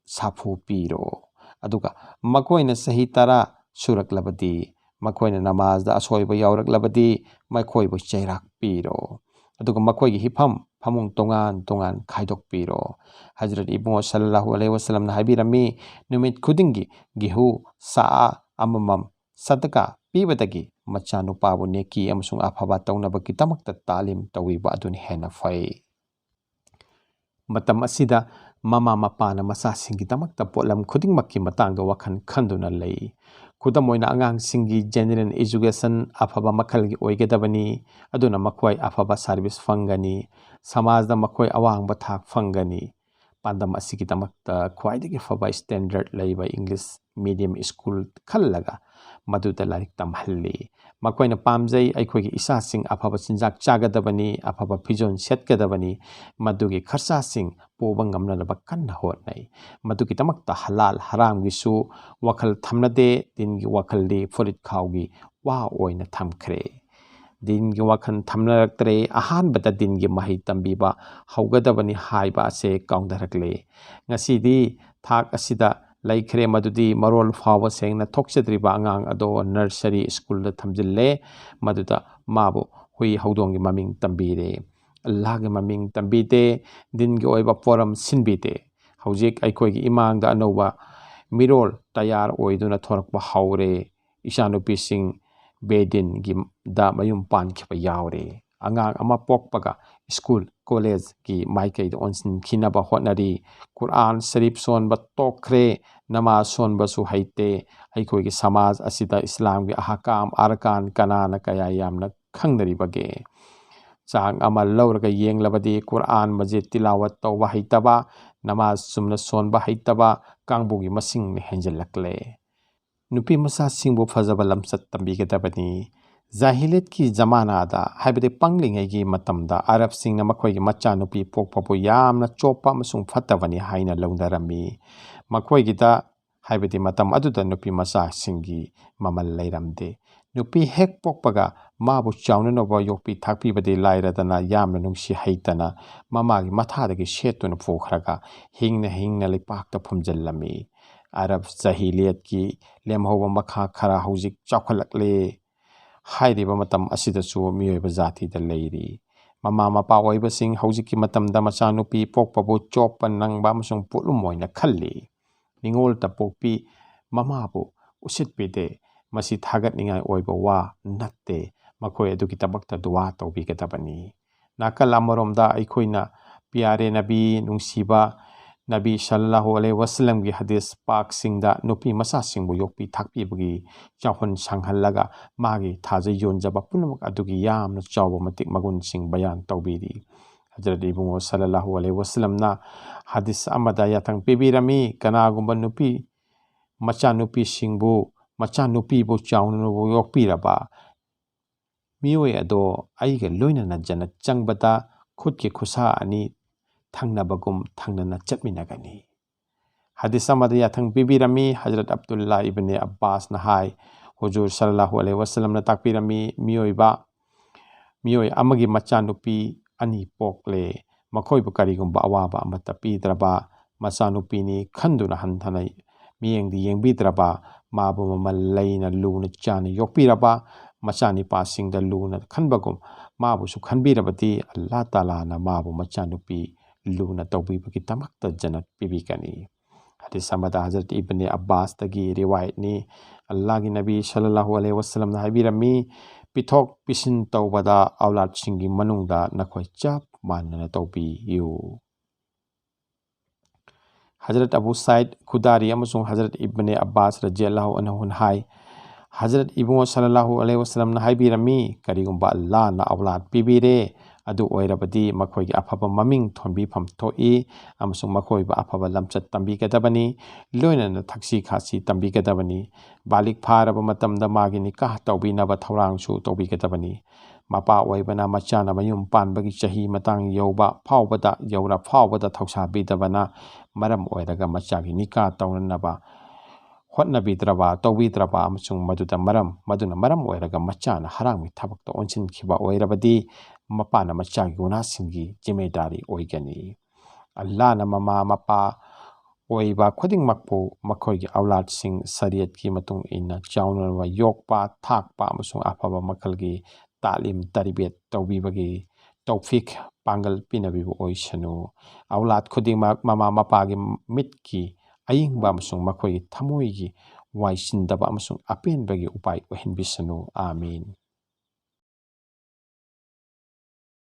ꯁꯥꯐꯨ ꯄꯤꯔꯣ꯫ ꯑꯗꯨꯒ ꯃꯈꯣꯏꯅ ꯆꯍꯤ ꯇꯔꯥ ꯁꯨꯔꯛꯂꯕꯗꯤ, ꯃꯈꯣꯏꯅ ꯅꯃꯥꯖꯗ ꯑꯁꯣꯏꯕ ꯌꯥꯎꯔꯛꯂꯕꯗꯤ ꯃꯈꯣꯏꯕꯨ ꯆꯩꯔꯥꯛ ꯄꯤꯔꯣ꯫ ꯑꯗꯨꯒ ꯃꯈꯣꯏꯒꯤ ꯍꯤꯐꯝ ꯐꯃꯨꯡ ꯇꯣꯉꯥꯟ ꯇꯣꯉꯥꯟ ꯈꯥꯏꯗꯣꯛꯄꯤꯔꯣ"꯫ ꯍꯖꯔꯠ ꯏꯕꯨꯡꯉꯣ ꯁꯜꯂꯜꯂꯥꯍꯨ ꯑꯂꯩꯍꯤ ꯋꯁꯜꯂꯝꯅ ꯍꯥꯏꯕꯤꯔꯝꯃꯤ, ꯅꯨꯃꯤꯠ ꯈꯨꯗꯤꯡꯒꯤ ꯒꯦꯍꯨ ꯆꯥ ꯑꯃꯃꯝ ꯁꯗꯀꯥ ꯄꯤꯕꯗꯒꯤ ꯃꯆꯥꯅꯨꯄꯥꯕꯨ ꯅꯦꯀꯤ ꯑꯃꯁꯨꯡ ꯑꯐꯕ ꯇꯧꯅꯕꯒꯤꯗꯃꯛꯇ ꯇꯥꯂꯤꯝ ꯇꯧꯕꯤꯕ ꯑꯗꯨꯅ ꯍꯦꯟꯅ ꯐꯩ꯫ ꯃꯇꯝ ꯑꯁꯤꯗ ꯃꯃꯥ ꯃꯄꯥꯅ ꯃꯆꯥꯁꯤꯡꯒꯤꯗꯃꯛꯇ ꯄꯣꯠꯂꯝ ꯈꯨꯗꯤꯡꯃꯛꯀꯤ ꯃꯇꯥꯡꯗ ꯋꯥꯈꯜ ꯈꯟꯗꯨꯅ ꯂꯩ꯫ ꯈꯨꯗꯝ ꯑꯣꯏꯅ, ꯑꯉꯥꯡꯁꯤꯡꯒꯤ general education ꯑꯐꯕ ꯃꯈꯜꯒꯤ ꯑꯣꯏꯒꯗꯕꯅꯤ, ꯑꯗꯨꯅ ꯃꯈꯣꯏ ꯑꯐꯕ service ꯐꯪꯒꯅꯤ, ꯁꯃꯥꯖꯗ ꯃꯈꯣꯏ ꯑꯋꯥꯡꯕ ꯊꯥꯛ ꯐꯪꯒꯅꯤ꯫ ꯄꯥꯟꯗꯝ ꯑꯁꯤꯒꯤꯗꯃꯛꯇ ꯈ꯭ꯋꯥꯏꯗꯒꯤ ꯐꯕ ꯁ꯭ꯇꯦꯟꯗꯔꯠ ꯂꯩꯕ ꯏꯪꯂꯤꯁ ꯃꯤꯗꯤꯌꯝ ꯁ꯭ꯀꯨꯜ ꯈꯜꯂꯒ ꯃꯗꯨꯗ ꯂꯥꯏꯔꯤꯛ ꯇꯝꯍꯜꯂꯤ꯫ ꯃꯈꯣꯏꯅ ꯄꯥꯝꯖꯩ ꯑꯩꯈꯣꯏꯒꯤ ꯏꯆꯥꯁꯤꯡ ꯑꯐꯕ ꯆꯤꯟꯖꯥꯛ ꯆꯥꯒꯗꯕꯅꯤ, ꯑꯐꯕ ꯐꯤꯖꯣꯜ ꯁꯦꯠꯀꯗꯕꯅꯤ, ꯃꯗꯨꯒꯤ ꯈꯔꯆꯥꯁꯤꯡ ꯄꯨꯕ ꯉꯝꯅꯅꯕ ꯀꯟꯅ ꯍꯣꯠꯅꯩ꯫ ꯃꯗꯨꯒꯤꯗꯃꯛꯇ ꯍꯂꯥꯜ ꯍꯔꯥꯝꯒꯤꯁꯨ ꯋꯥꯈꯜ ꯊꯝꯅꯗꯦ, ꯗꯤꯟꯒꯤ ꯋꯥꯈꯜꯗꯤ ꯐꯨꯔꯤꯠ ꯈꯥꯎꯒꯤ ꯋꯥ ꯑꯣꯏꯅ ꯊꯝꯈ꯭ꯔꯦ꯫ ꯗꯤꯟꯒꯤ ꯋꯥꯈꯜ ꯊꯝꯅꯔꯛꯇ꯭ꯔꯦ꯫ ꯑꯍꯥꯟꯕꯗ ꯗꯤꯟꯒꯤ ꯃꯍꯩ ꯇꯝꯕꯤꯕ ꯍꯧꯒꯗꯕꯅꯤ ꯍꯥꯏꯕ ꯑꯁꯦ ꯀꯥꯎꯅꯔꯛꯂꯦ꯫ ꯉꯁꯤꯗꯤ ꯊꯥꯛ ꯑꯁꯤꯗ ꯂꯩꯈ꯭ꯔꯦ, ꯃꯗꯨꯗꯤ ꯃꯔꯣꯜ ꯐꯥꯎꯕ ꯁꯦꯡꯅ ꯊꯣꯛꯆꯗ꯭ꯔꯤꯕ ꯑꯉꯥꯡ ꯑꯗꯣ ꯅꯔꯁꯔꯤ ꯁ꯭ꯀꯨꯜꯗ ꯊꯝꯖꯤꯜꯂꯦ꯫ ꯃꯗꯨꯗ ꯃꯥꯕꯨ ꯍꯨꯏ ꯍꯧꯗꯣꯡꯒꯤ ꯃꯃꯤꯡ ꯇꯝꯕꯤꯔꯦ꯫ ꯑꯜꯂꯥꯍꯒꯤ ꯃꯃꯤꯡ ꯇꯝꯕꯤꯗꯦ꯫ ꯗꯤꯟꯒꯤ ꯑꯣꯏꯕ ꯄꯣꯔꯝ ꯁꯤꯟꯕꯤꯗꯦ꯫ ꯍꯧꯖꯤꯛ ꯑꯩꯈꯣꯏꯒꯤ ꯏꯃꯥꯡꯗ ꯑꯅꯧꯕ ꯃꯤꯔꯣꯜ ꯇꯌꯥꯔ ꯑꯣꯏꯗꯨꯅ ꯊꯣꯔꯛꯄ ꯍꯧꯔꯦ꯫ ꯏꯆꯥꯅꯨꯄꯤꯁꯤꯡ ꯕꯦꯗꯤꯟꯒꯤꯗ ꯃꯌꯨꯝ ꯄꯥꯟꯈꯤꯕ ꯌꯥꯎꯔꯦ꯫ ꯑꯉꯥꯡ ꯑꯃ ꯄꯣꯛꯄꯒ ꯁ꯭ꯀꯨꯜ, ꯀꯣꯂꯦꯖꯀꯤ ꯃꯥꯏꯀꯩꯗ ꯑꯣꯟꯁꯤꯟꯈꯤꯅꯕ ꯍꯣꯠꯅꯔꯤ꯫ ꯀꯨꯔꯑꯥꯟ ꯁꯔꯤꯐ ꯁꯣꯟꯕ ꯇꯣꯛꯈ꯭ꯔꯦ꯫ ꯅꯃꯥꯖ ꯁꯣꯟꯕꯁꯨ ꯍꯩꯇꯦ꯫ ꯑꯩꯈꯣꯏꯒꯤ ꯁꯃꯥꯖ ꯑꯁꯤꯗ ꯏꯁꯂꯥꯝꯒꯤ ꯑꯍꯀꯥꯝ, ꯑꯔꯀꯥꯟ ꯀꯅꯥꯅ ꯀꯌꯥ ꯌꯥꯝꯅ ꯈꯪꯅꯔꯤꯕꯒꯦ? ꯆꯥꯡ ꯑꯃ ꯂꯧꯔꯒ ꯌꯦꯡꯂꯕꯗꯤ ꯀꯨꯔꯑꯥꯟ ꯃꯖꯤꯗ ꯇꯤꯂꯥꯋꯠ ꯇꯧꯕ ꯍꯩꯇꯕ, ꯅꯃꯥꯖ ꯆꯨꯝꯅ ꯁꯣꯟꯕ ꯍꯩꯇꯕ ꯀꯥꯡꯕꯨꯒꯤ ꯃꯁꯤꯡꯅ ꯍꯦꯟꯖꯤꯜꯂꯛꯂꯦ꯫ ꯅꯨꯄꯤ ꯃꯆꯥꯁꯤꯡꯕꯨ ꯐꯖꯕ ꯂꯝꯆꯠ ꯇꯝꯕꯤꯒꯗꯕꯅꯤ꯫ ꯖꯥꯍꯤꯂꯤꯌꯠꯀꯤ ꯖꯃꯥꯅꯥꯗ, ꯍꯥꯏꯕꯗꯤ ꯄꯪꯂꯤꯉꯩꯒꯤ ꯃꯇꯝꯗ, ꯑꯔꯕꯁꯤꯡꯅ ꯃꯈꯣꯏꯒꯤ ꯃꯆꯥꯅꯨꯄꯤ ꯄꯣꯛꯄꯕꯨ ꯌꯥꯝꯅ ꯆꯣꯞꯄ ꯑꯃꯁꯨꯡ ꯐꯠꯇꯕꯅꯤ ꯍꯥꯏꯅ ꯂꯧꯅꯔꯝꯃꯤ꯫ ꯃꯈꯣꯏꯒꯤꯗ, ꯍꯥꯏꯕꯗꯤ ꯃꯇꯝ ꯑꯗꯨꯗ ꯅꯨꯄꯤ ꯃꯆꯥꯁꯤꯡꯒꯤ ꯃꯃꯜ ꯂꯩꯔꯝꯗꯦ꯫ ꯅꯨꯄꯤ ꯍꯦꯛ ꯄꯣꯛꯄꯒ ꯃꯥꯕꯨ ꯆꯥꯎꯅꯅꯕ ꯌꯣꯛꯄꯤ ꯊꯥꯛꯄꯤꯕꯗꯤ ꯂꯥꯏꯔꯗꯅ, ꯌꯥꯝꯅ ꯅꯨꯡꯁꯤ ꯍꯩꯇꯅ ꯃꯃꯥꯒꯤ ꯃꯊꯥꯗꯒꯤ ꯁꯦꯠꯇꯨꯅ ꯄꯨꯈ꯭ꯔꯒ ꯍꯤꯡꯅ ꯍꯤꯡꯅ ꯂꯩꯄꯥꯛꯇ ꯐꯨꯝꯖꯤꯜꯂꯝꯃꯤ꯫ ꯑꯔꯕ ꯖꯥꯍꯤꯂꯤꯌꯠꯀꯤ ꯂꯦꯝꯍꯧꯕ ꯃꯈꯥ ꯈꯔ ꯍꯧꯖꯤꯛ ꯆꯥꯎꯈꯠꯂꯛꯂꯦ꯫ ꯍꯥꯏꯔꯤꯕ ꯃꯇꯝ ꯑꯁꯤꯗꯁꯨ ꯃꯤꯑꯣꯏꯕ ꯖꯥꯇꯤꯗ ꯂꯩꯔꯤ꯫ ꯃꯃꯥ ꯃꯄꯥ ꯑꯣꯏꯕꯁꯤꯡ ꯍꯧꯖꯤꯛꯀꯤ ꯃꯇꯝꯗ ꯃꯆꯥꯅꯨꯄꯤ ꯄꯣꯛꯄꯕꯨ ꯆꯣꯞꯄ ꯅꯪꯕ ꯑꯃꯁꯨꯡ ꯄꯣꯠꯂꯨꯝ ꯑꯣꯏꯅ ꯈꯜꯂꯤ꯫ ꯅꯤꯡꯉꯣꯜꯇ ꯄꯣꯛꯄꯤ ꯃꯃꯥꯕꯨ ꯎꯁꯤꯠꯄꯤꯗꯦ꯫ ꯃꯁꯤ ꯊꯥꯒꯠꯅꯤꯡꯉꯥꯏ ꯑꯣꯏꯕ ꯋꯥ ꯅꯠꯇꯦ꯫ ꯃꯈꯣꯏ ꯑꯗꯨꯒꯤꯗꯃꯛꯇ ꯗꯨꯋꯥ ꯇꯧꯕꯤꯒꯗꯕꯅꯤ꯫ ꯅꯥꯀꯜ ꯑꯃꯔꯣꯝꯗ ꯑꯩꯈꯣꯏꯅ ꯄꯤꯌꯥꯔꯦ ꯅꯕꯤ, ꯅꯨꯡꯁꯤꯕ ꯅꯕꯤ ꯁꯜꯂꯜꯂꯥꯍꯨ ꯑꯂꯩꯍꯤ ꯋꯁꯜꯂꯝꯒꯤ ꯍꯗꯤꯁ ꯄꯥꯛꯁꯤꯡꯗ ꯅꯨꯄꯤ ꯃꯆꯥꯁꯤꯡꯕꯨ ꯌꯣꯛꯄꯤ ꯊꯥꯛꯄꯤꯕꯒꯤ ꯆꯥꯎꯍꯟ ꯁꯥꯡꯍꯜꯂꯒ ꯃꯥꯒꯤ ꯊꯥꯖ ꯌꯣꯟꯖꯕ ꯄꯨꯝꯅꯃꯛ ꯑꯗꯨꯒꯤ ꯌꯥꯝꯅ ꯆꯥꯎꯕ ꯃꯇꯤꯛ ꯃꯒꯨꯟꯁꯤꯡ ꯕꯌꯥꯟ ꯇꯧꯕꯤꯔꯤ꯫ ꯍꯖꯔꯠ ꯏꯕꯨꯡꯉꯣ ꯁꯜꯂꯜꯂꯥꯍꯨ ꯑꯂꯩꯍꯤ ꯋꯥꯁꯜꯂꯝꯅ ꯍꯗꯤꯁ ꯑꯃꯗ ꯌꯥꯊꯪ ꯄꯤꯕꯤꯔꯝꯃꯤ, ꯀꯅꯥꯒꯨꯝꯕ ꯅꯨꯄꯤ ꯃꯆꯥꯅꯨꯄꯤꯁꯤꯡꯕꯨ, ꯃꯆꯥꯅꯨꯄꯤꯕꯨ ꯆꯥꯎꯅꯕꯨ ꯌꯣꯛꯄꯤꯔꯕ ꯃꯤꯑꯣꯏ ꯑꯗꯣ ꯑꯩꯒ ꯂꯣꯏꯅꯅ ꯖꯟꯅꯠ ꯆꯪꯕꯗ ꯈꯨꯠꯀꯤ ꯈꯨꯠꯁꯥ ꯑꯅꯤ ꯊꯪꯅꯕꯒꯨꯝ ꯊꯪꯅꯅ ꯆꯠꯃꯤꯟꯅꯒꯅꯤ꯫ ꯍꯗꯤꯁ ꯑꯃꯗ ꯌꯥꯊꯪ ꯄꯤꯕꯤꯔꯝꯃꯤ, ꯍꯖꯔꯠ ꯑꯕꯗꯨꯜꯂꯥ ꯏꯕꯅꯦ ꯑꯕꯥꯁꯅ ꯍꯥꯏ, ꯍꯨꯖꯨꯔ ꯁꯜꯂꯜꯂꯥꯍꯨ ꯑꯂꯩꯍꯤ ꯋꯥꯁꯜꯂꯝꯅ ꯇꯥꯛꯄꯤꯔꯝꯃꯤ, ꯃꯤꯑꯣꯏꯕ, ꯃꯤꯑꯣꯏ ꯑꯃꯒꯤ ꯃꯆꯥꯅꯨꯄꯤ ꯑꯅꯤ ꯄꯣꯛꯂꯦ, ꯃꯈꯣꯏꯕꯨ ꯀꯔꯤꯒꯨꯝꯕ ꯑꯋꯥꯕ ꯑꯃꯠꯇ ꯄꯤꯗ꯭ꯔꯕ ꯃꯆꯥꯅꯨꯄꯤꯅꯤ ꯈꯟꯗꯨꯅ ꯍꯟꯊꯅ ꯃꯤꯠꯌꯦꯡꯗꯤ ꯌꯦꯡꯕꯤꯗ꯭ꯔꯕ, ꯃꯥꯕꯨ ꯃꯃꯜ ꯂꯩꯅ ꯂꯨꯅ ꯆꯥꯅ ꯌꯣꯛꯄꯤꯔꯕ, ꯃꯆꯥꯅꯤꯄꯥꯁꯤꯡꯗ ꯂꯨꯅ ꯈꯟꯕꯒꯨꯝ ꯃꯥꯕꯨꯁꯨ ꯈꯟꯕꯤꯔꯕꯗꯤ ꯑꯜꯂꯥ ꯇꯥꯂꯥꯅ ꯃꯥꯕꯨ ꯃꯆꯥꯅꯨꯄꯤ ꯂꯨꯅ ꯇꯧꯕꯤꯕꯒꯤꯗꯃꯛꯇ ꯖꯟꯅꯠ ꯄꯤꯕꯤꯒꯅꯤ꯫ ꯍꯗꯤꯁ ꯑꯃꯗ ꯍꯖꯔꯠ ꯏꯕꯅꯦ ꯑꯕꯥꯁꯇꯒꯤ ꯔꯤꯋꯥꯌꯠꯅꯤ, ꯑꯜꯂꯥꯍꯒꯤ ꯅꯕꯤ ꯁꯜꯂꯜꯂꯥꯍꯨ ꯑꯂꯩꯍꯤ ꯋꯥꯁꯜꯂꯝꯅ ꯍꯥꯏꯕꯤꯔꯝꯃꯤ, ꯄꯤꯊꯣꯛ ꯄꯤꯁꯤꯟ ꯇꯧꯕꯗ ꯑꯧꯂꯥꯗꯁꯤꯡꯒꯤ ꯃꯅꯨꯡꯗ ꯅꯈꯣꯏ ꯆꯞ ꯃꯥꯟꯅꯅ ꯇꯧꯕꯤꯌꯨ꯫ ꯍꯖꯔꯠ ꯑꯕꯨ ꯁꯥꯏꯗ ꯈꯨꯗꯥꯔꯤ ꯑꯃꯁꯨꯡ ꯍꯖꯔꯠ ꯏꯕꯅꯦ ꯑꯕꯥꯁ ꯔꯖꯤꯌꯜꯂꯥꯍꯨ ꯑꯟꯍꯨꯅ ꯍꯥꯏ, ꯍꯖꯔꯠ ꯏꯕꯨꯡꯉꯣ ꯁꯜꯂꯜꯂꯥꯍꯨ ꯑꯂꯩꯍꯤ ꯋꯥꯁꯜꯂꯝꯅ ꯍꯥꯏꯕꯤꯔꯝꯃꯤ, ꯀꯔꯤꯒꯨꯝꯕ ꯑꯜꯂꯥꯍꯅ ꯑꯧꯂꯥꯗ ꯄꯤꯕꯤꯔꯦ, ꯑꯗꯨ ꯑꯣꯏꯔꯕꯗꯤ ꯃꯈꯣꯏꯒꯤ ꯑꯐꯕ ꯃꯃꯤꯡ ꯊꯣꯟꯕꯤꯐꯝ ꯊꯣꯛꯏ ꯑꯃꯁꯨꯡ ꯃꯈꯣꯏꯕꯨ ꯑꯐꯕ ꯂꯝꯆꯠ ꯇꯝꯕꯤꯒꯗꯕꯅꯤ, ꯂꯣꯏꯅꯅ ꯊꯛꯁꯤ ꯈꯥꯁꯤ ꯇꯝꯕꯤꯒꯗꯕꯅꯤ꯫ ꯕꯥꯂꯤꯒ ꯐꯥꯔꯕ ꯃꯇꯝꯗ ꯃꯥꯒꯤ ꯅꯤꯀꯥꯍ ꯇꯧꯕꯤꯅꯕ ꯊꯧꯔꯥꯡꯁꯨ ꯇꯧꯕꯤꯒꯗꯕꯅꯤ꯫ ꯃꯄꯥ ꯑꯣꯏꯕꯅ ꯃꯆꯥꯅ ꯃꯌꯨꯝ ꯄꯥꯟꯕꯒꯤ ꯆꯍꯤ ꯃꯇꯥꯡ ꯌꯧꯕ ꯐꯥꯎꯕꯗ, ꯌꯧꯔ ꯐꯥꯎꯕꯗ ꯊꯧꯁꯥꯕꯤꯗꯕꯅ ꯃꯔꯝ ꯑꯣꯏꯔꯒ ꯃꯆꯥꯒꯤ ꯅꯤꯀꯥꯍ ꯇꯧꯅꯅꯕ ꯍꯣꯠꯅꯕꯤꯗ꯭ꯔꯕ, ꯇꯧꯕꯤꯗ꯭ꯔꯕ ꯑꯃꯁꯨꯡ ꯃꯗꯨꯗ ꯃꯔꯝ, ꯃꯗꯨꯅ ꯃꯔꯝ ꯑꯣꯏꯔꯒ ꯃꯆꯥꯅ ꯍꯔꯥꯝꯒꯤ ꯊꯕꯛꯇ ꯑꯣꯟꯁꯤꯟꯈꯤꯕ ꯑꯣꯏꯔꯕꯗꯤ ꯃꯄꯥꯅ ꯃꯆꯥꯒꯤ ꯒꯨꯅꯥꯁꯤꯡꯒꯤ ꯖꯤꯝꯃꯦꯗꯥꯔꯤ ꯑꯣꯏꯒꯅꯤ꯫ ꯑꯜꯂꯥꯍꯅ ꯃꯃꯥ ꯃꯄꯥ ꯑꯣꯏꯕ ꯈꯨꯗꯤꯡꯃꯛꯄꯨ ꯃꯈꯣꯏꯒꯤ ꯑꯧꯂꯥꯗꯁꯤꯡ ꯁꯔꯤꯌꯠꯀꯤ ꯃꯇꯨꯡ ꯏꯟꯅ ꯆꯥꯎꯅꯅꯕ ꯌꯣꯛꯄ, ꯊꯥꯛꯄ ꯑꯃꯁꯨꯡ ꯑꯐꯕ ꯃꯈꯜꯒꯤ ꯇꯥꯂꯤꯝ ꯇꯔꯕꯤꯌꯠ ꯇꯧꯕꯤꯕꯒꯤ ꯇꯧꯐꯤꯛ ꯄꯥꯡꯒꯜ ꯄꯤꯅꯕꯤꯕ ꯑꯣꯏꯁꯅꯨ꯫ ꯑꯧꯂꯥꯗ ꯈꯨꯗꯤꯡꯃꯛ ꯃꯃꯥ ꯃꯄꯥꯒꯤ ꯃꯤꯠꯀꯤ ꯑꯌꯤꯡꯕ ꯑꯃꯁꯨꯡ ꯃꯈꯣꯏꯒꯤ ꯊꯃꯣꯏꯒꯤ ꯋꯥꯏꯁꯤꯟꯗꯕ ꯑꯃꯁꯨꯡ ꯑꯄꯦꯟꯕꯒꯤ ꯎꯄꯥꯏ ꯑꯣꯏꯍꯟꯕꯤꯁꯅꯨ꯫ ꯑꯥꯃꯤꯟ꯫